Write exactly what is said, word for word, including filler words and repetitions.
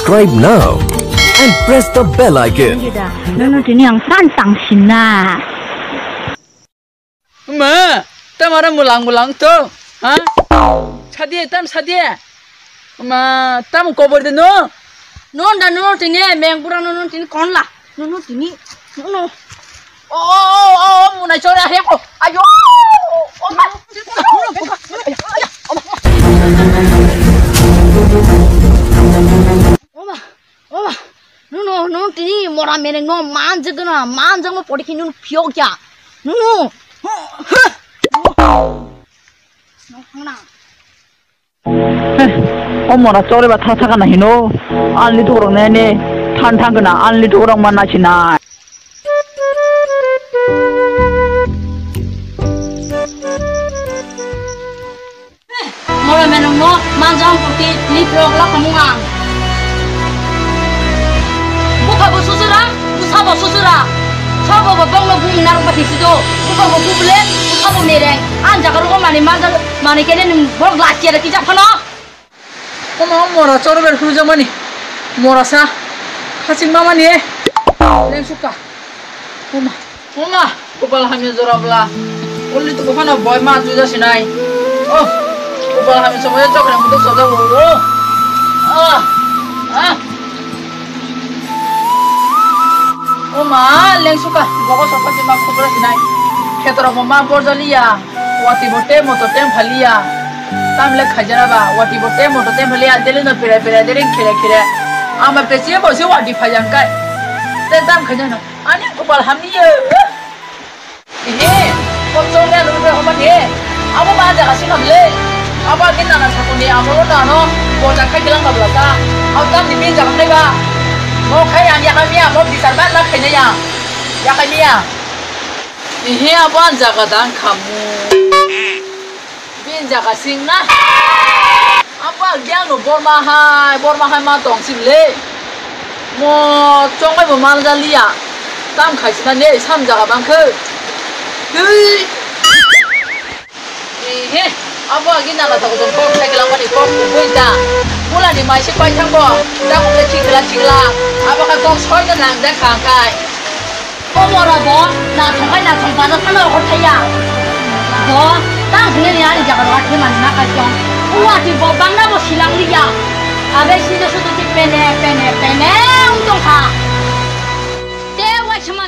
Subscribe now and press the bell icon. Nono tini ang san tang sinna. Ma, tamara mulang mulang to, ha? Sadie, tam sadie. Ma, tam kobor de no? Non da nono tini meng pura nono tini kon la. Nono tini, nono. O, o, o, o, muna chora he ko. Ayo. O ma. O ma. O ma. Nono, nono tini mora meneng no manjak na, manjak mo pori kini nono piyok ya. Nono. Nono. Heh, o mora chore ba tha thaka na hino. Anli tukurok ne ne than thang kana anli tukurok ma na sinai. Heh, mora menung no manjang poti ni prok la kamung ang. Bukha bo susura, busa bo susura. Sobo bo bongno bumi narok ba hisido. Bukha bo bubule, busa bo mereng. An jaga rogo mani manjang Mani kene nwng borok lachia da tijak phano. Oma, o mora chorber hwnjakmani. Mora sa. Khaching mamani e. Lengsukha. Oma. Oma. Kopal hamya jora bwla. Uli tu buphano boy ma juja sinai. Oh. Kopal hamya somoyo chokre mutuk soja bo. Oh. Ah. Ah. O ma, lengsukha, bogo sokha jima khubra sinai. Khetorok bo ma borjaliya, wati bo te moto tem phaliya. Tam le khaijana ba, wati bo te moto tem phaliya, deli no pira pira, deli khire khire. Ama pechi bo se wati phajang kai. Te tam khaijana, ani kopal hamya. Ehe, kochong ya lurbe hoba de. Abo ma jaga sing hamle. Abo ake nana sakuni amo lo nano boja khai kilang kabla ta. Abo tam ni bin jaga khai ba. Mo khai ang ya kami ya, mo bisar ban ma khai na ya. Ya kami ya. Ehe, abo ang jaga dang kamu. Bini jaga sing na. Apa giang no borma hai, borma hai ma tong sim le. Mo chongbai bo manjaliya. Tam khai sina ne sam jaga bang khe. Tui. Ehe, apa agi na la tong tong kok sai kelang mani kok bui ta. Mula ni mai si pai thang bo. Ta kok le chikla chikla. Apa ka kok soi na nang da khang kai. O mora bo, nathok hai nathok bazar phano rohor thaiya. Bo, tang hwnwi ni ani jaga ro athai mani na kai tong. Uati bo bangna bo silang liya. Abe sinjo sudu ti pene, pene, pene, ung tong kha. Te wai sama